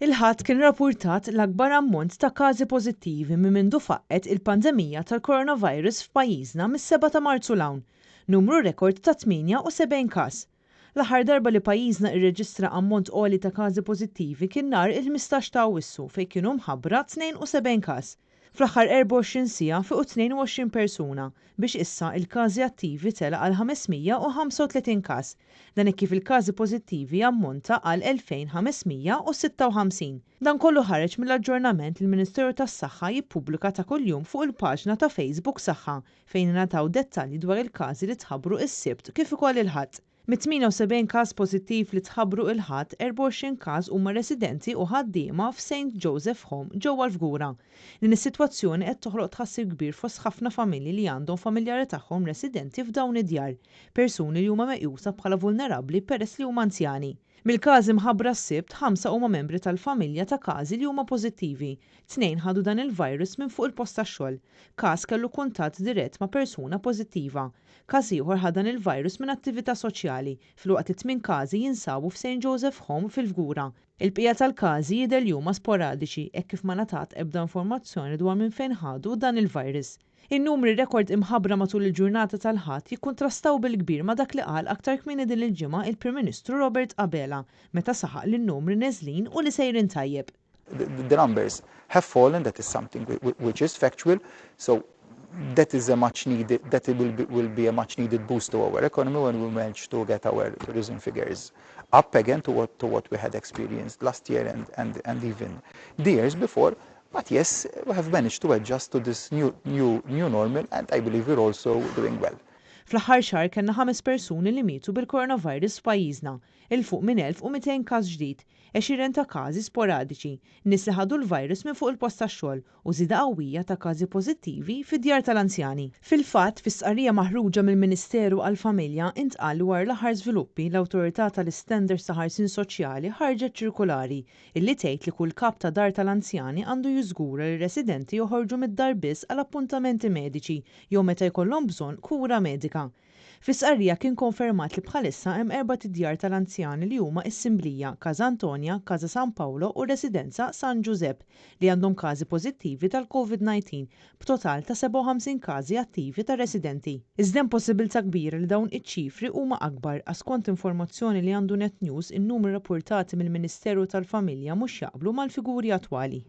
Il-Ħadd kien rappurtat l-akbar ammont ta' każi pożittivi minn mindu faqqgħet il-pandemija tal-coronavirus f'pajjiżna mis-7 ta' Marzu 'l hawn, numru rekord ta' 78 każ. L-aħħar darba li pajjiżna irreġistra ammont għoli ta' każi pożittivi kien nhar il-15 ta' Awwissu fejn kienu mħabbra 72 każ. Fl-aħħar 24 siegħa fiequ 22 persuna, biex issa il-każi attivi tela' għal 535 każ. Dan hekk kif il-każi pożittivi ammonta għal 2,556. Dan kollu ħareġ mill-aġġornament li l-Ministeru tas-Saħħa jippubblika ta' kuljum fuq il-paġna ta' Facebook Saħħa fejn ingħataw dettalji dwar il-każi li tħabbru s-Sibt kif ukoll il-Ħadd. Mit-78 każ pożittiv li tħabbru il-Ħadd, 24 każ huma residenti u ħaddiema f'Saint Joseph Home ġewwa l-Fgura. Din is-sitwazzjoni qed toħloq tħassib kbir fost ħafna familji li għandhom familjari tagħhom residenti f'dawn id-djar, persuni li huma meqjusa bħala vulnerabbli peress li huma anzjani. Mill-każi mħabbra s-Sibt, ħamsa huma membri tal-familja ta' każi li huma pożittivi. Tnejn ħadu dan il-virus minn fuq il-post tax-xogħol. Każ kellu kuntatt dirett ma' persuna pożittiva. Każ ieħor ħa dan il-virus minn attività soċjali, filwaqt li tmien każi jinsabu f'Saint Joseph Home fil-Fgura. Il-bqija tal-każi jidher li huma sporadiċi hekk kif ma ngħatat ebda informazzjoni dwar minn fejn ħadu dan il-virus. In-numri rekord imħabbra matul il-ġurnata tal-Ħadd jikkuntrastaw bil-kbir ma' dak li qal aktar kmieni din il-ġimgħa il-Prim Ministru Robert Abela meta saħaq li n-numri neżlin u li sejrin tajjeb. The numbers have fallen, that is something which is factual, so that is a much needed, that will be, will be a much needed boost to our economy when we manage to get our tourism figures up again to what we had experienced last year and even the years before. But yes, we have managed to adjust to this new normal and I believe we're also doing well. Fl-aħħar xahar kellna ħames persuni li mietu bil-coronavirus f'pajjiżna, 'il fuq minn 1200 każ ġdid, għexieren ta' każi sporadiċi, nies li ħadu l-virus minn fuq il-post tax-xogħol u żieda qawwija ta' każi pożittivi fid-djar tal-anzjani. Fil-fatt, fi stqarrija maħruġa mill-Ministeru għall-Familja intqal li wara l-aħħar żviluppi l-Awtorità tal-Istandards ta' Ħarsien Soċjali ħarġet ċirkulari illi tgħid li kull kap ta' dar tal-anzjani għandu jiżgura li r-residenti joħorġu mid-dar biss għal appuntamenti mediċi jew meta jkollhom bżonn kura medika. Fi stqarrija kien konfermat li bħalissa hemm erbat idjar tal-anzjani li huma s-Simblija, Casa Antonia, Casa San Paolo u Residenza San Giuseppe li għandhom każi pożittivi tal-COVID-19 b'total ta' 57 każi attivi ta' residenti. Iżda hemm possibilità kbira li dawn iċ-ċifri huma akbar għax skont informazzjoni li għandu Net News in-numri rapportati mill-Ministeru tal-Familja mhux jaqblu mal-figuri attwali.